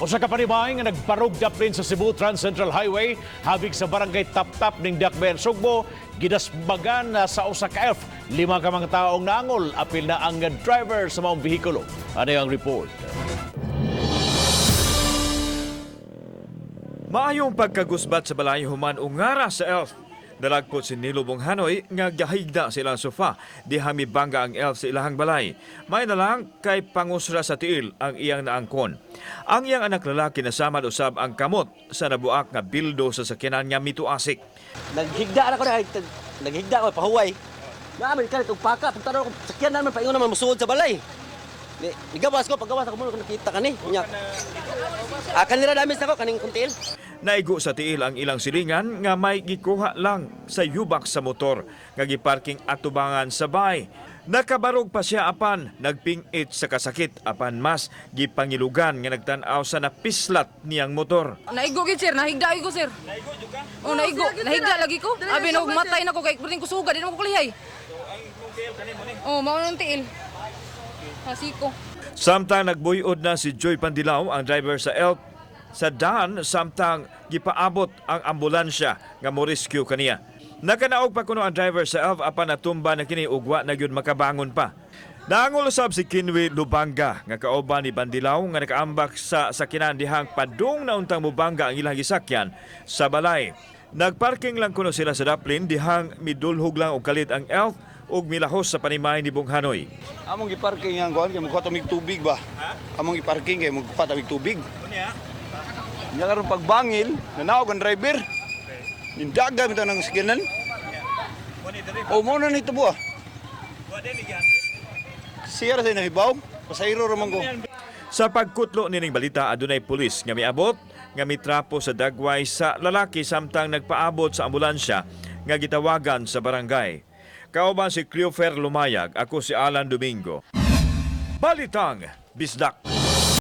Usa ka panibay nga nagbarog daplin sa Cebu Trans Central Highway habig sa barangay Taptap ning Dakbayan, Sugbo, gidasbagan na sa usa ka elf. Lima ka mga taong naangol, apil na ang driver sa maong behikulo. Ano ang report? Maayong pagkagusbat sa balay human ungara sa elf. Nalagpot si Nilo Bonghanoy nga gahigda sa ilang sofa diha mibangga ang elf sa ilahang balay. May na lang kay pangusra sa tiil ang iyang naangkon. Ang iyang anak lalaki nasamad usab ang kamot sa nabuak nga bildo sa sakyanan nga mituasik. Naghigda na ko na, naghigda ko, pahuway. Naamin ka itong paka, pagtanaw ko, sakyan naman, paingon naman, musuod sa balay. Ni, nigawas ko, paggawas ako muna, kung nakita ka ni. Nya. Ah, kanila namin sa ko, kaning kuntil. Naigo sa tiil ang ilang silingan nga may gikuha lang sa yubak sa motor nga giparking atubangan sa bay. Nakabarog pa siya apan nagpingit sa kasakit apan mas gipangilugan nga nagtan-aw sa napislat niyang motor. Naigo gid, sir, nahigda ko, sir. Naigo jud ka? Oh, naigo, nahigda lagi ko. Abi na matay na ko kay perting kusuga, di na ko kulihay. Oh, mao nang tiil. Hasiko. Samtang nagbuyod na si Joy Pandilaw, ang driver sa ELP, sa daan samtang gipaabot ang ambulansya nga mo rescue kaniya. Nakanaog pa kuno ang driver sa ELF apan natumba na kini ug wa na gyud makabangon pa. Naangol usab si Kinwi Lubanga nga kauban ni Bandilaw nga nakaambak sa sakinan dihang padung na untang mubangga ang ilang gisakyan sa balay. Nagparking lang kuno sila sa daplin dihang midulhog lang og kalit ang ELF ug milahos sa panimay ni Bonghanoy. Among giparking ang kuan kay magkuha mig tubig ba? Among giparking kay magkuha mig tubig. Unya? Nya karon pagbangil, nanaog ang driver. Nindaga bitaw ng sakyanan. O mo na nito buwa. Siya ra sa nahibaw, pasayro ra man ko. Sa pagkutlo nining balita, adunay pulis nga miabot nga mitrapo sa dagway sa lalaki samtang nagpaabot sa ambulansya nga gitawagan sa barangay. Kauban si Cleofer Lumayag, ako si Alan Domingo. Balitang Bisdak.